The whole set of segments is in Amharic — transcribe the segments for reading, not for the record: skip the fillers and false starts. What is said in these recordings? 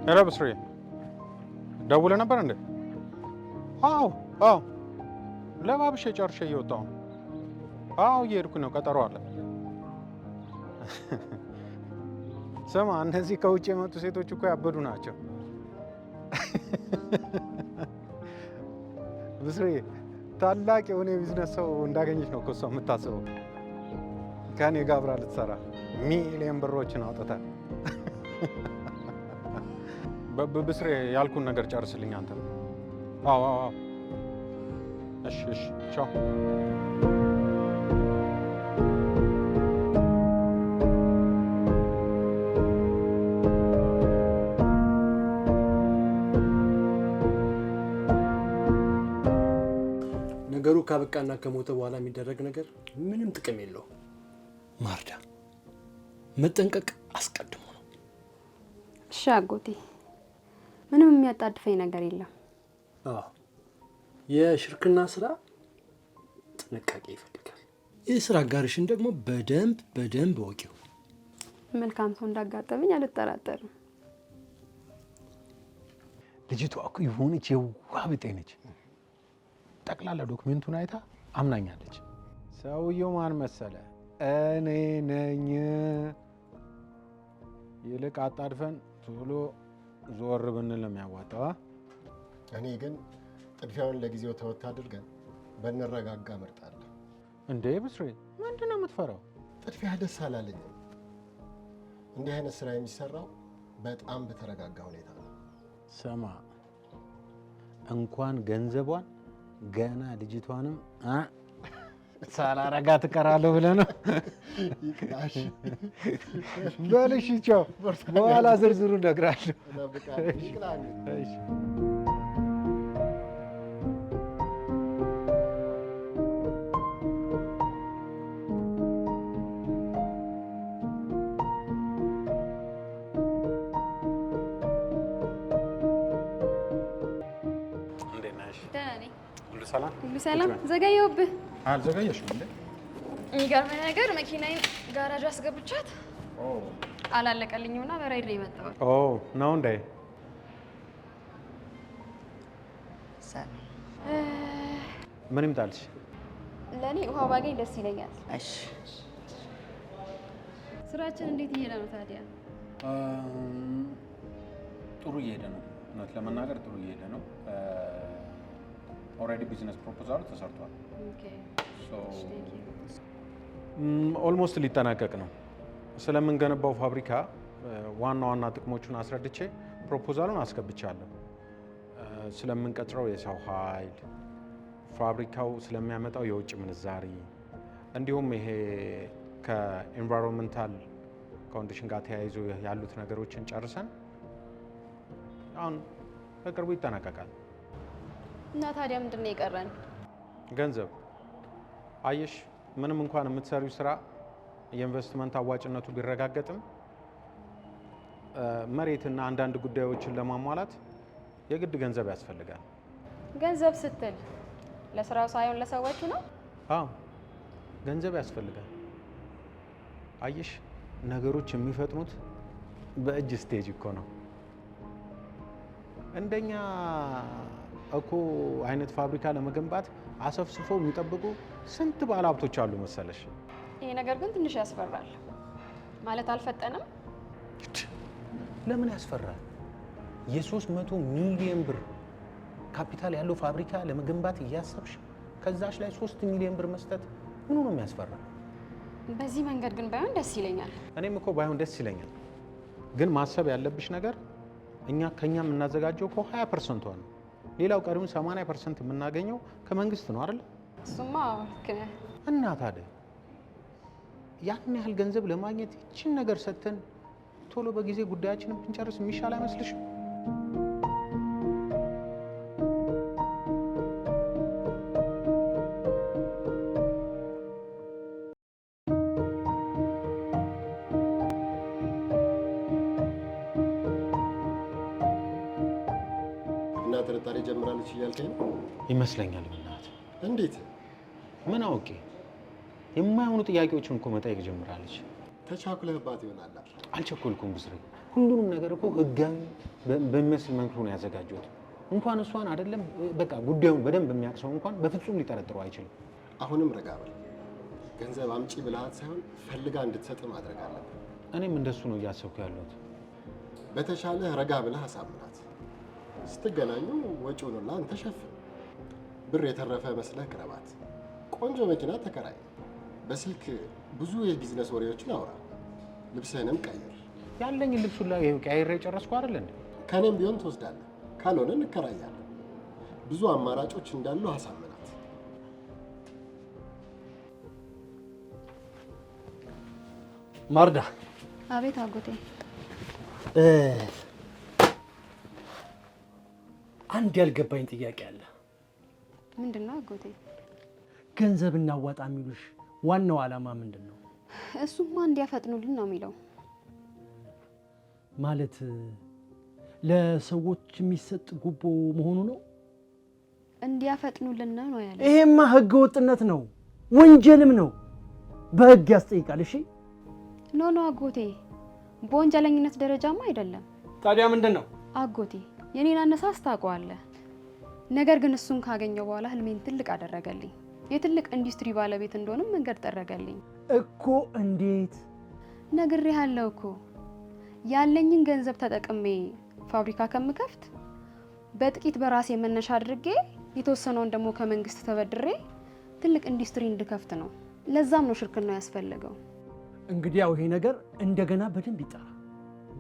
Hello ብስሪ፣ ደውለህ ነበር እንዴ? አዎ፣ ለባብሼ ጨርሼ እየወጣሁ ነው። አዎ፣ እየሄድኩ ነው። ቀጠሮ አለ። ስማ፣ እነዚህ ከውጭ የመጡ ሴቶች እኮ ያበዱ ናቸው። ብስሪ፣ ታላቅ የሆነ የቢዝነስ ሰው እንዳገኘች ነው እኮ እሷ የምታስበው። ከእኔ ጋር አብራ ልትሰራ ሚሊዮን ብሮችን አውጥታ። ብስሬ፣ ያልኩን ነገር ጨርስልኝ አንተ። አዎ፣ እሺ፣ ቻው። ነገሩ ካበቃና ከሞተ በኋላ የሚደረግ ነገር ምንም ጥቅም የለውም። ማርዳ፣ መጠንቀቅ አስቀድሞ ነው። እሺ አጎቴ፣ ምንም የሚያጣድፈኝ ነገር የለም። አዎ፣ የሽርክና ስራ ጥንቃቄ ይፈልጋል። የስራ አጋርሽን ደግሞ በደንብ በደንብ እወቂው። መልካም ሰው እንዳጋጠመኝ አልጠራጠርም። ልጅቷ እኮ የሆነች የዋህ ብጤ ነች። ጠቅላላ document ኡን አይታ አምናኛለች። ሰውየው ማን መሰለ? እኔ ነኝ። ይልቅ አጣድፈን ቶሎ ዞር ብንል ነው የሚያዋጣው። እኔ ግን ጥድፊያውን ለጊዜው ተወት አድርገን ብንረጋጋ እመርጣለሁ። እንዴ ብስሬ፣ ምንድን ነው የምትፈራው? ጥድፊያ ደስ አላለኝም። እንዲህ አይነት ስራ የሚሰራው በጣም በተረጋጋ ሁኔታ ነው። ስማ፣ እንኳን ገንዘቧን ገና ልጅቷንም ሳላረጋ ትቀራለሁ ብለህ ነው? ይቅናሽ። በል እሺ፣ ቻው። በኋላ ዝርዝሩ እነግርሃለሁ። እጠብቃለሁ። ይቅናሽ። እሺ። እንዴት ነሽ? ደህና ነኝ። ሁሉ ሰላም? ሁሉ ሰላም። ዘገየሁብህ። አልዘገየሽም እንዴ? የሚገርምህ ነገር መኪናዬን ጋራጅ አስገብቻት አላለቀልኝም እና በ Ride ነው የመጣሁት። ኦ ነው እንዴ? ምን ይምጣልሽ? ለእኔ ውሃ ባገኝ ደስ ይለኛል። እሺ። ስራችን እንዴት እየሄደ ነው ታዲያ? ጥሩ እየሄደ ነው። እውነት ለመናገር ጥሩ እየሄደ ነው። Already business proposal ኡ ተሰርቷል። Almost ሊጠናቀቅ ነው። ስለምንገነባው ፋብሪካ ዋና ዋና ጥቅሞቹን አስረድቼ proposal ኡን አስገብቻለሁ። ስለምንቀጥረው የሰው ኃይል፣ ፋብሪካው ስለሚያመጣው የውጭ ምንዛሪ፣ እንዲሁም ይሄ ከ environmental condition ጋር ተያይዞ ያሉት ነገሮችን ጨርሰን አሁን በቅርቡ ይጠናቀቃል። እና ታዲያ ምንድን ነው የቀረን? ገንዘብ። አየሽ፣ ምንም እንኳን የምትሰሪው ስራ የኢንቨስትመንት አዋጭነቱ ቢረጋገጥም መሬትና አንዳንድ ጉዳዮችን ለማሟላት የግድ ገንዘብ ያስፈልጋል። ገንዘብ ስትል ለስራው ሳይሆን ለሰዎቹ ነው? አዎ፣ ገንዘብ ያስፈልጋል። አየሽ፣ ነገሮች የሚፈጥኑት በእጅ stage እኮ ነው። እንደኛ እኮ አይነት ፋብሪካ ለመገንባት አሰፍስፈው የሚጠብቁ ስንት ባለሀብቶች አሉ መሰለሽ። ይሄ ነገር ግን ትንሽ ያስፈራል። ማለት አልፈጠንም? ለምን ያስፈራል? የ300 ሚሊዮን ብር ካፒታል ያለው ፋብሪካ ለመገንባት እያሰብሽ ከዛች ላይ 3 ሚሊዮን ብር መስጠት ምኑ ነው የሚያስፈራ? በዚህ መንገድ ግን ባይሆን ደስ ይለኛል። እኔም እኮ ባይሆን ደስ ይለኛል። ግን ማሰብ ያለብሽ ነገር እኛ ከኛ የምናዘጋጀው እኮ 20% ቷ ነው። ሌላው ቀሪውን 80% የምናገኘው ከመንግስት ነው አይደል? እሱማ ልክ ነህ። እና ታዲያ ያን ያህል ገንዘብ ለማግኘት ይችን ነገር ሰጥተን ቶሎ በጊዜ ጉዳያችንን ብንጨርስ የሚሻል አይመስልሽም? እና ጥርጣሬ ጀምራለች እያልከኝ ነው? ይመስለኛል። በእናትህ። እንዴት? ምን አውቄ፣ የማይሆኑ ጥያቄዎችን እኮ መጠየቅ ጀምራለች። ተቻኩለህባት ይሆናል። አልቸኮልኩም ብስሬ። ሁሉንም ነገር እኮ ህጋዊ በሚመስል መልኩ ነው ያዘጋጀሁት። እንኳን እሷን አይደለም በቃ ጉዳዩን በደንብ የሚያውቅ ሰው እንኳን በፍጹም ሊጠረጥረው አይችልም። አሁንም ረጋ በል። ገንዘብ አምጪ ብልሃት ሳይሆን ፈልጋ እንድትሰጥ ማድረግ አለብን። እኔም እንደሱ ነው እያሰብኩ ያለሁት። በተሻለ ረጋ ብለህ አሳምናት። ስትገናኙ ወጪውን ሁላ አንተ ሸፍን። ብር የተረፈ መስለህ ቅረባት። ቆንጆ መኪና ተከራይ። በስልክ ብዙ የቢዝነስ ወሬዎችን አውራ። ልብስህንም ቀይር። ያለኝን ልብስ ሁላ ይኸው ቀያይሬ ጨረስኩ አይደል እንዴ? ከእኔም ቢሆን ትወስዳለህ፣ ካልሆነ እንከራያለን። ብዙ አማራጮች እንዳሉ አሳምናት። ማርዳ። አቤት አጎቴ። አንድ ያልገባኝ ጥያቄ አለ። ምንድን ነው አጎቴ? ገንዘብ እናዋጣ የሚሉሽ ዋናው ዓላማ ምንድን ነው? እሱማ እንዲያፈጥኑልን ነው የሚለው። ማለት ለሰዎች የሚሰጥ ጉቦ መሆኑ ነው? እንዲያፈጥኑልን ነው ያለው። ይሄማ ህገ ወጥነት ነው፣ ወንጀልም ነው፣ በህግ ያስጠይቃል። እሺ። No no አጎቴ፣ በወንጀለኝነት ደረጃማ አይደለም። ታዲያ ምንድን ነው? አጎቴ የኔን አነሳስ ታውቀዋለህ። ነገር ግን እሱን ካገኘው በኋላ ህልሜን ትልቅ አደረገልኝ። የትልቅ ኢንዱስትሪ ባለቤት እንደሆንም መንገድ ጠረገልኝ። እኮ እንዴት? ነግሬሃለሁ እኮ ያለኝን ገንዘብ ተጠቅሜ ፋብሪካ ከምከፍት በጥቂት በራሴ መነሻ አድርጌ የተወሰነውን ደግሞ ከመንግስት ተበድሬ ትልቅ ኢንዱስትሪ እንድከፍት ነው። ለዛም ነው ሽርክናው ያስፈለገው። እንግዲህ ያው ይሄ ነገር እንደገና በደንብ ይጣራ።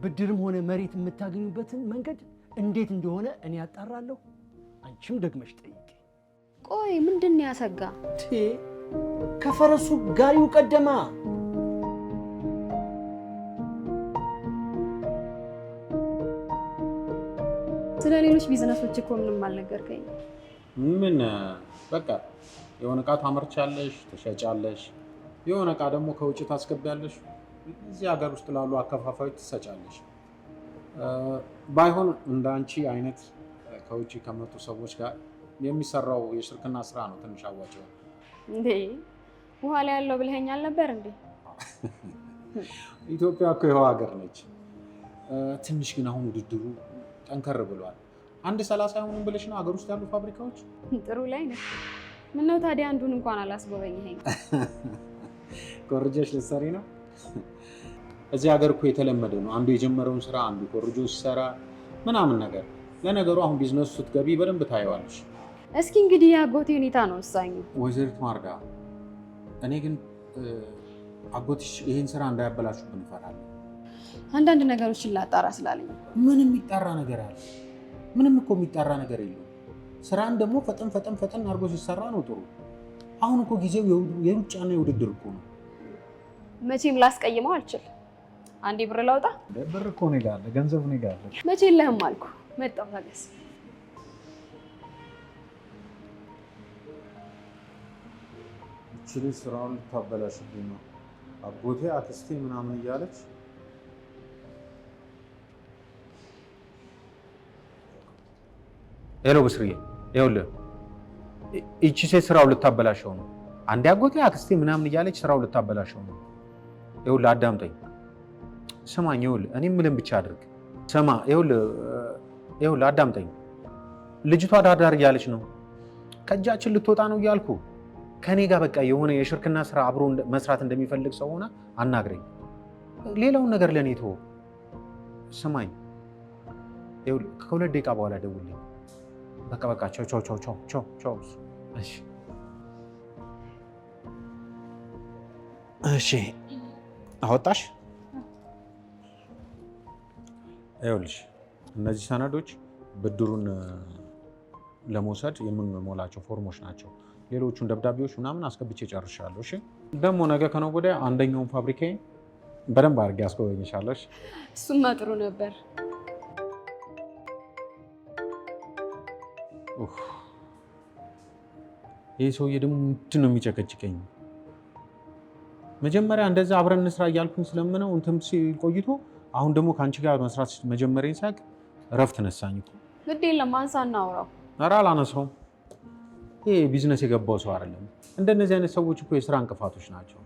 ብድርም ሆነ መሬት የምታገኙበትን መንገድ እንዴት እንደሆነ እኔ ያጣራለሁ። አንቺም ደግመሽ ጠይቂ። ቆይ ምንድን ነው ያሰጋ? ከፈረሱ ጋሪው ቀደማ። ስለ ሌሎች ቢዝነሶች እኮ ምንም አልነገርከኝ። ምን በቃ የሆነ እቃ ታመርቻለሽ፣ ትሸጫለሽ። የሆነ እቃ ደግሞ ከውጭ ታስገቢያለሽ፣ እዚህ ሀገር ውስጥ ላሉ አከፋፋዮች ትሰጫለሽ። ባይሆን እንደ አንቺ አይነት ከውጭ ከመጡ ሰዎች ጋር የሚሰራው የሽርክና ስራ ነው ትንሽ አዋጭ። እንዴ ውሃ ላይ ያለው ብለኸኝ አልነበር እንዴ? ኢትዮጵያ እኮ ይኸው ሀገር ነች። ትንሽ ግን አሁን ውድድሩ ጠንከር ብሏል። አንድ 30 አይሆኑም ብለሽ ነው ሀገር ውስጥ ያሉ ፋብሪካዎች? ጥሩ ላይ ነው። ምነው ታዲያ አንዱን እንኳን አላስጎበኘኸኝ? ኮርጀሽ ልትሰሪ ነው? እዚህ ሀገር እኮ የተለመደ ነው። አንዱ የጀመረውን ስራ አንዱ ኮርጆ ሲሰራ ምናምን ነገር። ለነገሩ አሁን ቢዝነሱ ስትገቢ በደንብ ታየዋለሽ። እስኪ እንግዲህ የአጎቴ ሁኔታ ነው ወሳኙ። ወይዘሪት ማርዳ፣ እኔ ግን አጎትሽ ይህን ስራ እንዳያበላሹብን እፈራለሁ። አንዳንድ ነገሮችን ላጣራ ስላለኝ። ምን የሚጣራ ነገር አለ? ምንም እኮ የሚጣራ ነገር የለውም። ስራን ደግሞ ፈጠን ፈጠን ፈጠን አድርጎ ሲሰራ ነው ጥሩ። አሁን እኮ ጊዜው የሩጫና የውድድር እኮ ነው። መቼም ላስቀይመው አልችል። አንዴ ብር ላውጣ። ብር እኮ እኔ ጋር አለ፣ ገንዘብ እኔ ጋር አለ። መቼ የለህም አልኩ። መጣሁ፣ ታገስ። እቺ ልጅ ስራውን ልታበላሽብኝ ነው፣ አጎቴ አክስቴ ምናምን እያለች። Hello ብስርዬ፣ ይኸውልህ ይቺ ሴት ስራው ልታበላሸው ነው። አንዴ አጎቴ አክስቴ ምናምን እያለች ስራው ልታበላሸው ነው። ይኸውልህ አዳምጠኝ፣ ስማኝ። ይኸውልህ እኔ ምንም ብቻ አድርግ። ስማ፣ ይኸውልህ ይኸውልህ አዳምጠኝ። ልጅቷ ዳርዳር እያለች ነው፣ ከእጃችን ልትወጣ ነው እያልኩ ከኔ ጋር በቃ የሆነ የሽርክና ስራ አብሮ መስራት እንደሚፈልግ ሰው ሆነ አናግረኝ። ሌላውን ነገር ለእኔ ተወው። ስማኝ፣ ይኸውልህ ከ2 ደቂቃ በኋላ ደውልልኝ። በቃ በቃ፣ ቻው ቻው ቻው ቻው ቻው ቻው። እሺ እሺ፣ አወጣሽ። ይኸውልሽ እነዚህ ሰነዶች ብድሩን ለመውሰድ የምንሞላቸው ፎርሞች ናቸው። ሌሎቹን ደብዳቤዎች ምናምን አስገብቼ ጨርሻለሁ። እሺ ደግሞ ነገ ከነገ ወዲያ አንደኛውን ፋብሪካዬን በደንብ አድርጌ አስጎበኝሻለሁ። እሺ? እሱማ ጥሩ ነበር። ኡፍ፣ ይህ ሰውዬ ደግሞ ምንድን ነው የሚጨቀጭቀኝ? መጀመሪያ እንደዛ አብረን እንስራ እያልኩኝ ስለምነው እንትን ሲል ቆይቶ አሁን ደግሞ ከአንቺ ጋር መስራት መጀመሪያን ሳያውቅ እረፍት ነሳኝ እኮ። ግድ የለም አንሳ፣ እናውራው። ኧረ አላነሳውም። ይሄ ቢዝነስ የገባው ሰው አይደለም። እንደነዚህ አይነት ሰዎች እኮ የስራ እንቅፋቶች ናቸው።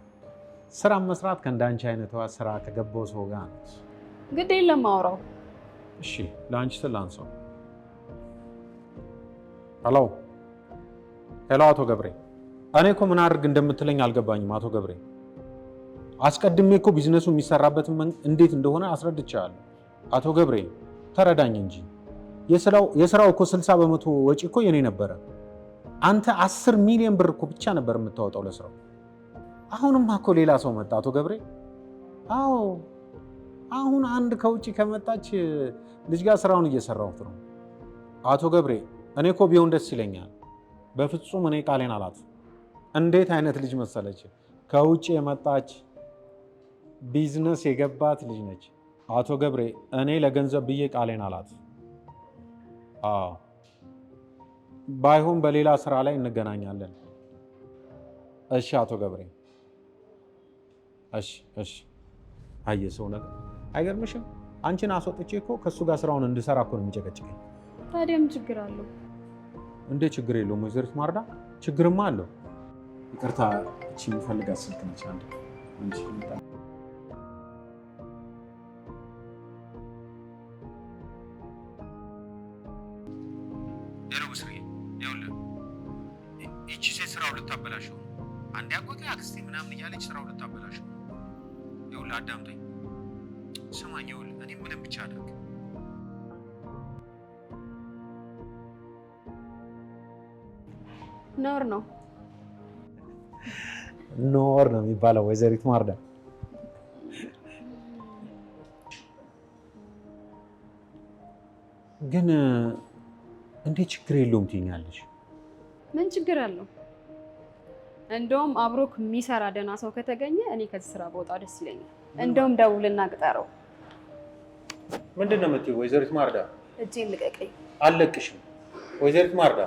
ስራ መስራት ከእንዳንቺ አይነቷ ስራ ከገባው ሰው ጋር ነው። ግድ የለም አውራው። እሺ ለአንቺ ስል ላንሳው። Hello hello፣ አቶ ገብሬ፣ እኔ እኮ ምን አድርግ እንደምትለኝ አልገባኝም። አቶ ገብሬ፣ አስቀድሜ እኮ ቢዝነሱ የሚሰራበትን እንዴት እንደሆነ አስረድቻለሁ። አቶ ገብሬ ተረዳኝ እንጂ የስራው እኮ 60% ወጪ እኮ የኔ ነበረ። አንተ 10 ሚሊዮን ብር እኮ ብቻ ነበር የምታወጣው ለስራው። አሁንማ እኮ ሌላ ሰው መጣ አቶ ገብሬ። አዎ አሁን አንድ ከውጭ ከመጣች ልጅ ጋር ስራውን እየሰራሁት ነው። አቶ ገብሬ እኔ እኮ ቢሆን ደስ ይለኛል። በፍጹም እኔ ቃሌን አላት። እንዴት አይነት ልጅ መሰለች! ከውጭ የመጣች ቢዝነስ የገባት ልጅ ነች። አቶ ገብሬ እኔ ለገንዘብ ብዬ ቃሌን አላት። አዎ ባይሆን በሌላ ስራ ላይ እንገናኛለን። እሺ አቶ ገብሬ እሺ እሺ። አየ ሰው ነገር አይገርምሽም? አንቺን አስወጥቼ እኮ ከእሱ ጋር ስራውን እንድሰራ እኮ ነው የሚጨቀጭቀኝ። ታዲያ ምን ችግር አለው? እንዴ ችግር የለውም ወይዘሪት ማርዳ፣ ችግርማ አለው። ይቅርታ፣ እቺ የምፈልጋት ስልክ ነች። አንድ አንቺ Hello ብስሪ፣ ይኸውልህ ይቺ ሴት ስራው ልታበላሸው ነው። አንዴ አጎቴ አክስቴ ምናምን እያለች ስራው ልታበላሸው ነው። ይኸውልህ አዳምጠኝ፣ ስማኝ። ይኸውልህ እኔ ምንም ብቻ አድርግ። ነውር ነው ኖር ነው የሚባለው ወይዘሪት ማርዳ። ግን እንዴት ችግር የለውም ትይኛለሽ? ምን ችግር አለው? እንደውም አብሮክ የሚሰራ ደህና ሰው ከተገኘ እኔ ከዚህ ስራ በወጣ ደስ ይለኛል። እንደውም ደውልና ቅጠረው። ምንድን ነው የምትይው ወይዘሪት ማርዳ? እጄን ልቀቀኝ። አልለቅሽም ወይዘሪት ማርዳ።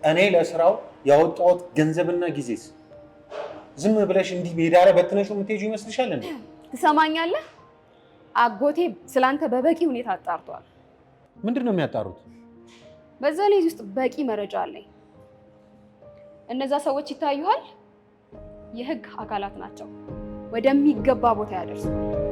እኔ ለስራው ያወጣሁት ገንዘብና ጊዜስ ዝም ብለሽ እንዲህ ሜዳ ላይ በትነሽው የምትሄጂው ይመስልሻል እንዴ? ትሰማኛለህ? አጎቴ ስላንተ በበቂ ሁኔታ አጣርቷል። ምንድን ነው የሚያጣሩት? በዛ ላይ እዚህ ውስጥ በቂ መረጃ አለኝ። እነዛ ሰዎች ይታዩሃል፣ የህግ አካላት ናቸው። ወደሚገባ ቦታ ያደርሱሃል።